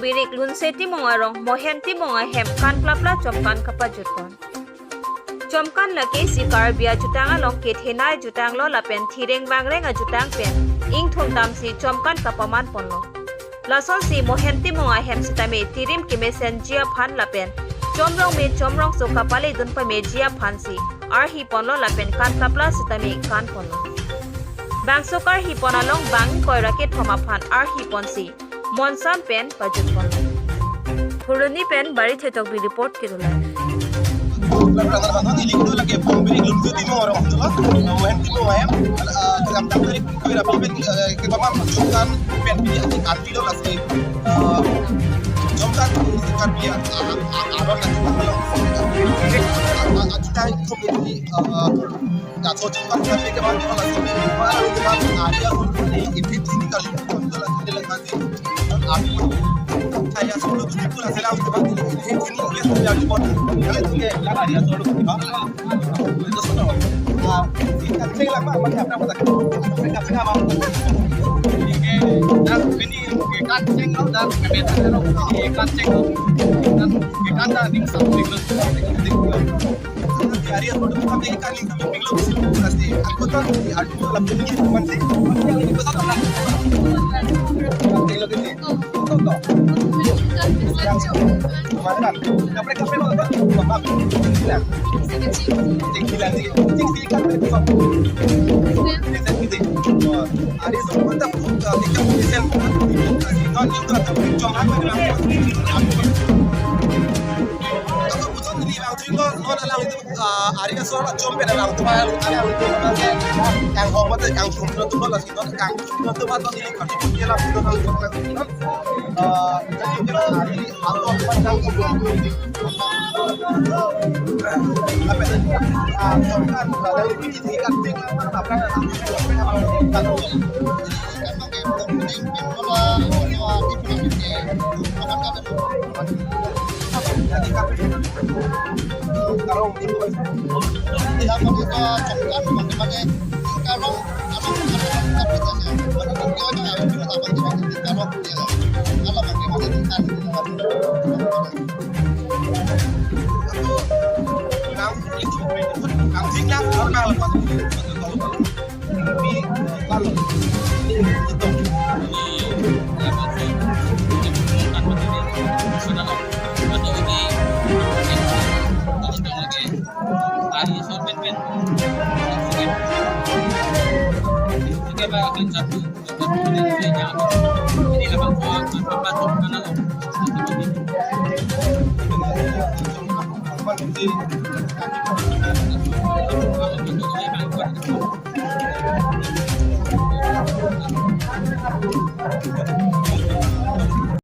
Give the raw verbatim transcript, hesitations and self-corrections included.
Birik Lunse Timung arong Mohen Timung ahem kanplapla chomkan kapajutpon. Chomkan lake si Karbi ajutang along kethenei jutanglo lapen thireng vangreng ajutang pen ingthum damsi chomkan kapamanponlo. Lasonsi Mohen Timung ahem sitame tirim kemesenji aphan lapen chomrong me chomrongso kapaledun pameji aphansi arhiponlo lapen kanplapla sitame kanponlo. Bangso karhipon along bang ingkoi ra kethom aphan arhiponsi monsan pen pajutpon. Phuloni pen Bari Thetokbi report kedo lang. Prangan abang neli kedo lake Birik Lunse Timung arong kedo, Mohen Timung ahem, ah, kedam tang tarik koi ra pen, eh, kepamam chomkan pen pini ati kanti do lasi, eh, chomkan si Karbi, ah, ah, ah, aron lagi. Ah, ah, kita itu menjadi, eh, Kacho chingkar kami ke bang, bang, bang, bang, Arya Sor ni ipit ini kali, bang, bang, bang, bang, bang, Arya Sor tu pula sila untuk bang, ini, ini, ini, ini, bang, kalau itu ke, lama Arya Sor tu, bang, itu semua. Ah, ini kan saya lama, bang, apa, apa, apa, apa, bang. Ini ke, dan ini ke kancing, dan ke beta, ini kancing, dan ke kanda, ini something, Ari aso kami kani kami pinglo sih pasti. Aku tuh di adu tuh lebih tinggi teman sih. Yang ini besar lah. Pinglo gini. Tuh, tuh. Yang mana kan? Kaprek kaprek lo. Bapak. Bilang. Cing bilang sih. Cing sih kan itu. Bisa gitu. Ari aso kita pun kita bisa. Non itu atau cuma apa bilang. Kalau putusan di bilang sih non alang itu. Ah, Arya Sor chom pen alang tuba, alang tuba ke, yang hok mate, yang chom pen tuba lasi non, yang chom pen tuba to ini kan dia lang tuba lasi non. Ah, jadi kita hari atau pada yang tuba. Apa itu? Ah, chom kan, ah, dari ini kan ting apa kan?